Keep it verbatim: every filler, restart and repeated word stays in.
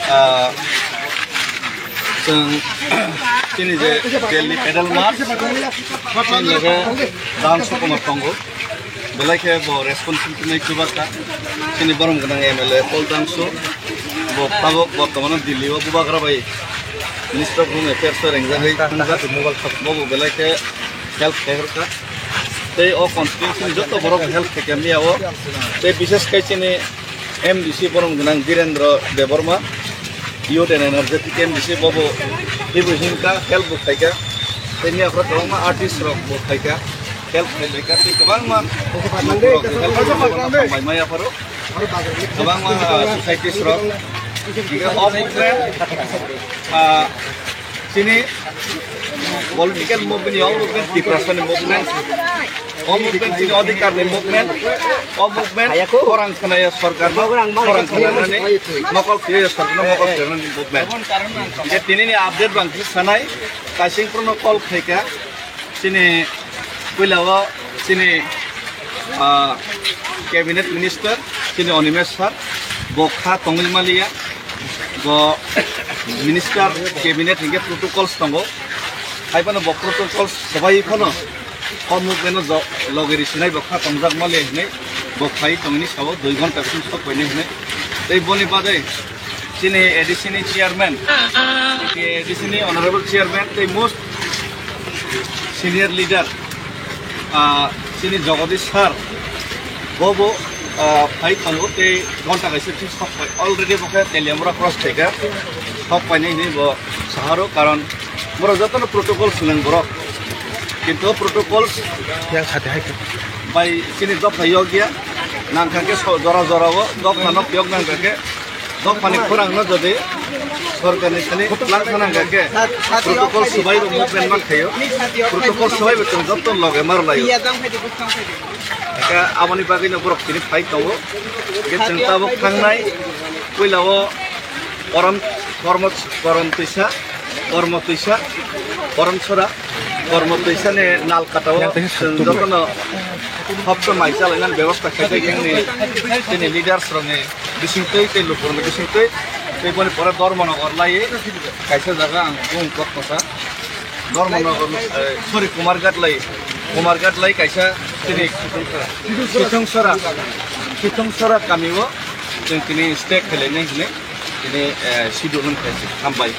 Ah, chwng chini je Delhi pedal march, chini loge dance soko ma tongo. Belai khe bo responsibility nai chuba kha. Chini borom gwnang M L A Paul Dangsu, bo tabok bortomano Delhi o bubagra bai Minister of Home Affairs o rengjagwi thangkha. Bo bo belai khe help khai hor kha. Tei o constituency ni joto borok help khai kha miya o. Tei bishes khai chini M D C borom gwnang Dhirendra Debbarma, Youth and Energetic M D C, bobo hibo hinkha, help bo khaikha. Tei miya phra kwbangma artist rok bo khaikha, help khaikha. Tei kwbangma borok help khaikha, kwbangma hambai maya pharo. Kwbangma, ah, societies rok. Hingkhe o movement, ah, chini political movement, o movement Tiprasani movement, o movement chini odhikar ni movement, o movement khorang khnaya sorkar no, khorang khnanani mokol khwlaiya sorkar no mokol khwlainani movement. Je tini ni update bang khe sanai, kaising phuru no call khaikha, chini puila o chini, ah, cabinet minister, chini Animesh sir, bo kha tongwi maliya. Bo minister cabinet hinkhe protocols tongo. Haiphano bo protocols swbai phano o movement o jo-, logi risinai bo kha tongjak male hinwi bo khai tongni sao dui ghonta bising sok painai hinwi. Tei boni bagwi chini A D C ni chairman, A D C ni honorable chairman tei most senior leader, ah, chini Jagadish sir, bo bo, ah, phai tongo tei ghonta kaisa thik sok pai. Already bo khe Teliamura cross khaikha, sok painai hinwi bo saharo, karon borok jotono protocol swlang borok, kintu protocols yang sati hai bai chini dopha yok ya, nangkha khe so-, jora jora o dopha nok yok nangkha khe. Dophani khorang no jodi sorkar ni thani lang thana hwnkha khe protocol swbai bo movement ma khaio, protocol swbai bo chwng joto loge mar laio. Hwnkhe aboni bagwi no borok tini phai tongo. Hwnkhe chwng tabuk thangnai puila o Korom, Kormo, Korom twisa, Kormo twisa, Korom sora, Kormo twisa ni nal kata o chwng joto no hopsa mai chalainani bebosta khaijak yang ni chini leaders rok ni bisingtwi tei lukurokni bisingtwi tei boni pore Dharmanagar lai kaisa jaga ang bung kok masa Dharmanagar, eh, sorry, Kumarghat lai, Kumarghat lai kaisa chini Sithongsora, Sithongsora kami o chwng tini stay khailai nai hinwi tini, eh, schedule wng khe hambai.